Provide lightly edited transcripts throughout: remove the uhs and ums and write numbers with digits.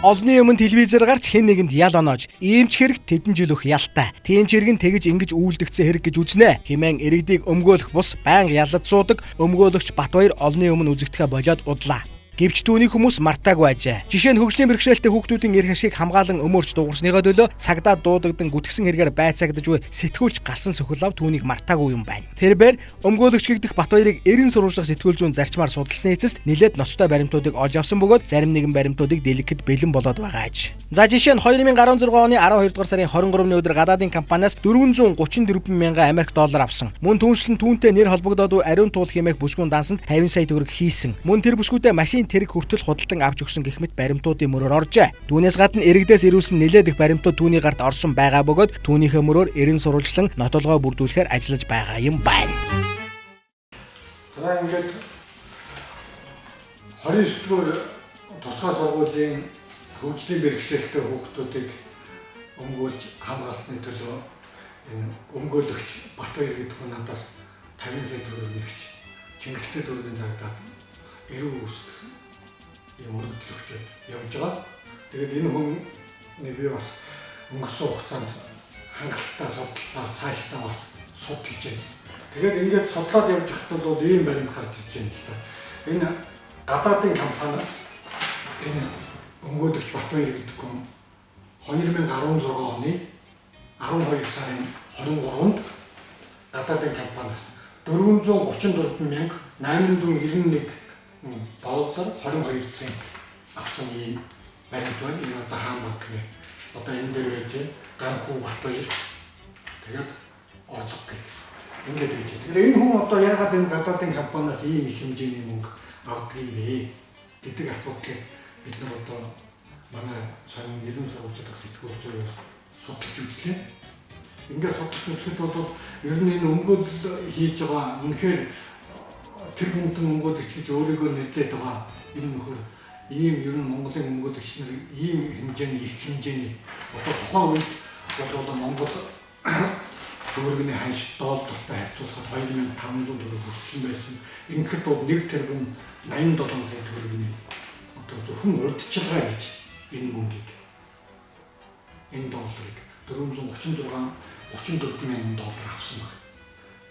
Олны өмнө телевизээр гарч хэн нэгэнд ял оноож, ийм ч хэрэг тэдэн жил өх ялтай. Тийм ч хэрэг нь тэгж ингэж үйлдэгцэн хэрэг гэж үзнэ. Химэн иргэдийг өмгөөлөх бус байнга яллаж суудаг өмгөөлөгч Батбаяр олны өмнө үзэгдэхэ болоод удлаа. Гэвч түүний хүмүүс мартаагүй ажээ. Жишээ нь хөгжлийн бэрхшээлтэй хүүхдүүдийн эрх ашгийг хамгаалан өмөрч дуугарсныхаа төлөө цагдаа дуудагдан гүтгсэн хэрэгээр байцаагдаж буй сэтгүүлч галсан сөхөлав түүнийг мартаагүй юм байна. Тэрбээр өмгөөлөгч гэгдэх Батбаярыг эрен сурвалжлах сэтгүүл зүйн зарчмаар судалсны эцэст нилээд ноцтой баримтуудыг олж авсан бөгөөд зарим нэгэн баримтуудыг дэлгэхэд бэлэн болоод байгаа аж. За жишээ нь 2016 оны 12 дугаар сарын 23-ны өдөр гадаадын компаниас 434 мянган Америк доллар авсан. Мөн түүнчлэн түүнтэй нэр холбогдоод ариун туул хэмээх бүсгүйн дансанд 50 сая төгрөг хийсэн. Мөн тэр бүсгүйдээ машин тэрэг хүртэл худалдан авч өгсөн гэх мэт баримтуудын мөрөөр оржээ. Түүнээс гадна иргэдээс ирүүлсэн нэлээд их баримтууд түүний гарт орсон байгаа бөгөөд түүнийхээ мөрөөр эрен сурвалжлан нотолгоо бүрдүүлэхээр ажиллаж байгаа юм байна. За ингээд 29 дугаар тусгай сургуулийн хөгжлийн бэрхшээлтэй хүүхдүүдийг өмгөөлж хамгаалсны төлөө энэ өмгөөлөгч Батбаяр гэдэг хүн надаас 50 сая төгрөг нэгч Чингэлтэй дүүргийн цагдаад эрүү үүсгэх ийм өргөдөл өгчөөд явж байгаа. Тэгээд энэ хүн би бас өнгөрсөн хугацаанд хангалттай судлаа, цаашдаа бас судалж байна. Тэгээд ингээд судлаад явж байхад бол ийм баримт гарч ирж байна л да. Энэ гадаадын компаниас энэ өмгөөлөгч Батбаяр гэдэг хүн 2016 оны 12 сарын 23-нд гадаадын компаниас 434,891 доллар 22 цент авсан ийм баримт байна. Энэ одоо хаан банкны одоо энэ дээр байж Ганхүү Батбаяр тэгээд орлого гэх ингээд байж байна. Тэгэхээр энэ хүн одоо яагаад энэ гадаадын компаниас ийм их хэмжээний мөнгө авдаг юм бэ гэдэг асуудлыг бид нар одоо манай сонин эрен сурвалжлах сэтгүүл зүйн судалж үзлээ. Ингээд судалж үзэхэд бол ер нь энэ өмгөөл хийж байгаа үнэхээр тэр хүнтэн өмгөөлөгч гэж өөрийгөө нэрлээд байгаа энэ нөхөр ийм ер нь Монголын өмгөөлөгч нар ийм хэмжээний их хэмжээний одоо тухайн үед бол Монгол төгрөгийн ханш доллартай харьцуулахад 2500 төгрөг хүрсэн байсан. Ингэхэд бол 1 тэрбум 87 сая төгрөгийн одоо зөвхөн урьдчилгаа гэж энэ мөнгийг энэ долларыг 436 34 мянган доллар авсан байна.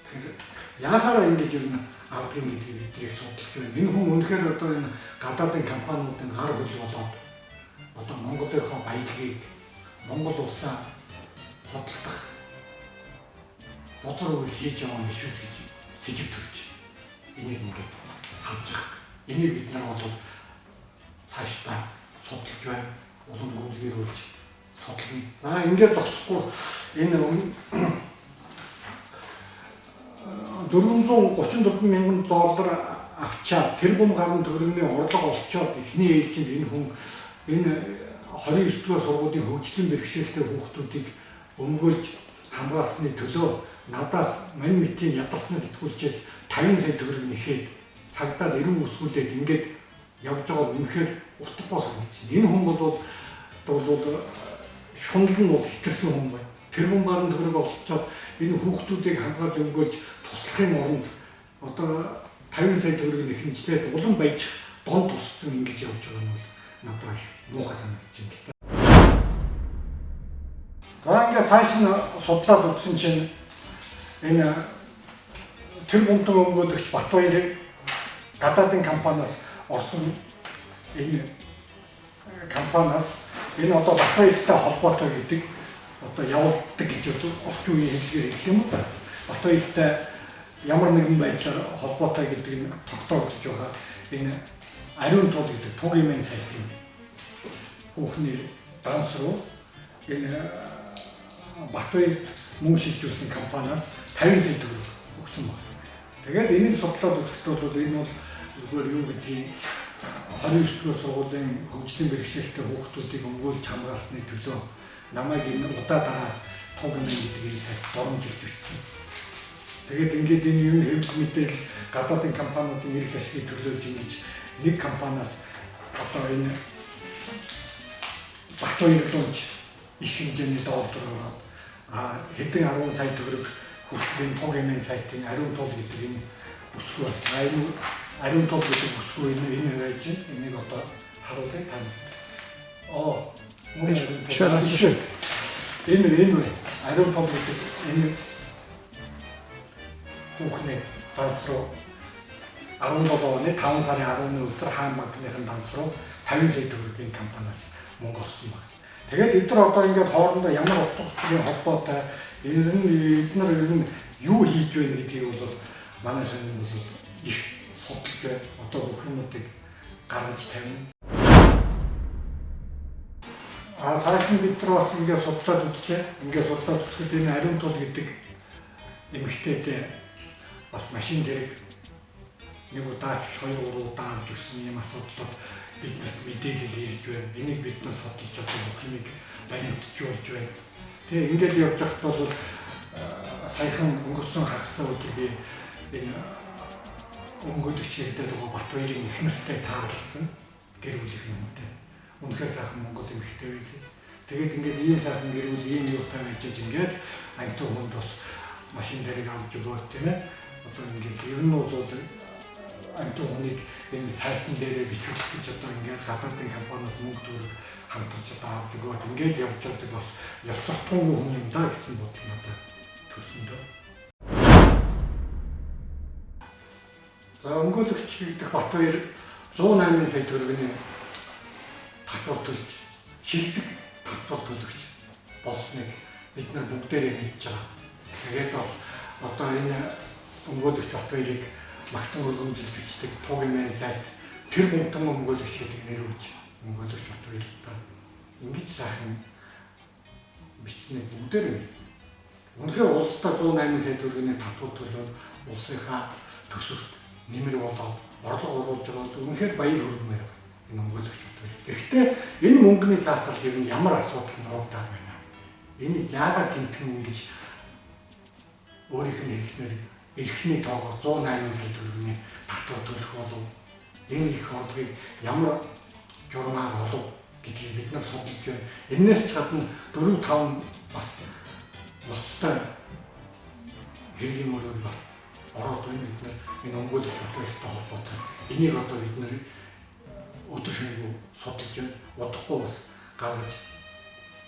Тэгэхээр яахаараа ингэж ер нь авдаг юм гэдгийг бид нэр судалж байна. Энэ хүн үнэхээр одоо энэ гадаадын компаниудын гар хөл болоод одоо Монголынхоо баялагийг Монгол улсаа худалдах бузар үйл хийж байгаа юм биш үү гэж сэжиг төрж энийг ингээд харж байгаа. Энийг бид нар бол цаашдаа судалж байна. Улам гүнзгийрүүлж судална. За ингээд зогсохгүй энэ 434 мянган доллар авчаад тэрбум гаруй төгрөгийн орлого олчоод эхний ээлжинд энэ хүн энэ 29 дугаар сургуулийн хөгжлийн бэрхшээлтэй хүүхдүүдийг өмгөөлж хамгаалсны төлөө надаас мань мэтийн ядарсан сэтгүүлчээс 50 сая төгрөг нэхээд цагдаад эрүү өсгүүлээд ингээд явж байгаа үнэхээр утгагүй санагдчихна. Энэ хүн бол шунал нь бол хэтэрсэн хүн байна. Тэрбум гаруй төгрөг олцоод энэ хүүхдүүдийг хамгаалж өмгөөлж туслахын оронд одоо 50 сая төгрөг нэхэмжлээд улам баяж дон тусцсан ингэж явж байгаа нь бол надад их муухай санагдаж байна л да. За ингээд цааш нь судлаад үзсэн чинь энэ тэр бумтан өмгөөлөгч Батбаярыг гадаадын компаниас орсон энэ компаниас энэ одоо Батбаяртай холбоотой гэдэг одоо явуулдаг гэж орчин үеийн хэллэгээр хэлэх юм уу да. Батбаяртай ямар нэгэн байдлаар холбоотой гэдэг нь тогтоогдож байгаа. Энэ ариун тул гэдэг туг имэн сайтын хүүхний данс руу энэ Батбаяр мөнгө шилжүүлсэн компаниас 50 сая төгрөг өгсөн байна. Тэгээд энийг судлаад үзэхэд бол энэ бол зүгээр юу гэдгийг 29 дугаар сургуулийн хөгжлийн бэрхшээлтэй хүүхдүүдийг өмгөөлж хамгаалсны төлөө намайг энэ удаа дараа туг имэн гэдэг энэ сайт доромжилж бичсэн. Тэгээд ингээд энэ юм хэвлэл мэдээлэл гадаадын компаниудын эрх ашигыг төлөөлж ингэж нэг компаниас одоо энэ Батбаяр лунж их хэмжээний доллар ороод хэдэн 10 сая төгрөг хүртэл энэ туг имэн сайтын ариун тул гэдэг энэ бүсгүй байна. Энэ ариун тул гэдэг бүсгүй энэ байж байна. Энийг одоо харуулъя та нарт. Оо. Биш байна. Энэ ариун тул гэдэг энэ хүүхний данс руу 17 оны 5 сарын 11 өдөр Хаан банкныхын данс руу 50 сая төгрөгийн компаниас мөнгө олсон байна. Тэгээд эдгээр одоо ингээд хоорондоо ямар утга учирын холбоотой энэ эднэр ер нь юу хийж байна гэдгийг бол манай сонин бол их судалж байна. Одоо бүх юмнуудыг гаргаж тавина. А цааш нь бид нар бас ингээд судлаад үзлээ. Ингээд судлаад үзэхэд энэ ариун тул гэдэг эмэгтэйтэй бас машин зэрэг нэг удаач хоёр гурван удаа авч өгсөн юм асуудлууд биднэрт мэдээлэл ирж байна. Энийг бид нар судалж одоо бүх юмыг баримтжуулж байна. Тэгээ ингээд явж байхад бол саяхан өнгөрсөн хагас өдөр би энэ өмгөөлөгч гэдэг байгаа Батбаярын эхнэртэй таарласан гэр бүлийнхэн үнэтэй. Үнэхээр сайхан монгол эмэгтэй байлээ. Тэгээд ингээд ийм сайхан гэр бүл ийм юутай байж ингээд амьтан хүнд бас машин дэрэг авч өгөөд тийм ээ. Одоо ингээд ер нь бол амьтан хүнийг энэ сайтн дээрээ бичүүлэх гэж одоо ингээд гадаадын компаниас мөнгө төгрөг хамтарч одоо авч өгөөд ингээд явж байгаа бас ёс суртахуунгүй хүн юм да гэсэн бодол надад төрсөн дөө. За өмгөөлөгч гэдэг Батбаяр 108 сая төгрөгийн татвар төлж шилдэг татвар төлөгч болсныг бид нар бүгдээрээ мэдж байгаа. Тэгээд бас одоо энэ өмгөөлөгч Батбаярыг магтан өргөмжилж бичдэг Тугийн сайт тэр мунтан өмгөөлөгч гэдэг нэр өгч өмгөөлөгч Батбаяр та ингэж сайхан бичсэнийг бүгдээрээ мэднэ. Үнэхээр улсдаа 108 сая төгрөгийн татвар төлөөд улсынхаа төсөвт нэмэр болоод орлого оруулж байгаа бол үнэхээр баяр хүргэмээр байна. Энэ өмгөөлөгч Батбаяр. Гэхдээ энэ мөнгөний цааталд ер нь ямар асуудал нуугдаад байна? Энэ яагаад гинтэн ингэж өөрийнх нь хэлснээр эрхний тоогоор 108 сая төгрөгийн татвар төлөх болов? Энэ их орлогыг ямар журмаар олов гэдгийг бид нар судалж байна. Энээс ч гадна 4 5 бас ноцтой хэргийн мөрөөр бас ороод байна. Бид нар энэ өмгөөлөгч Батбаяртай холбоотой. Энийг одоо бид нар өдөр шөнөгүй судалж байна. Удахгүй бас гаргаж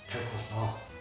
тавих болно.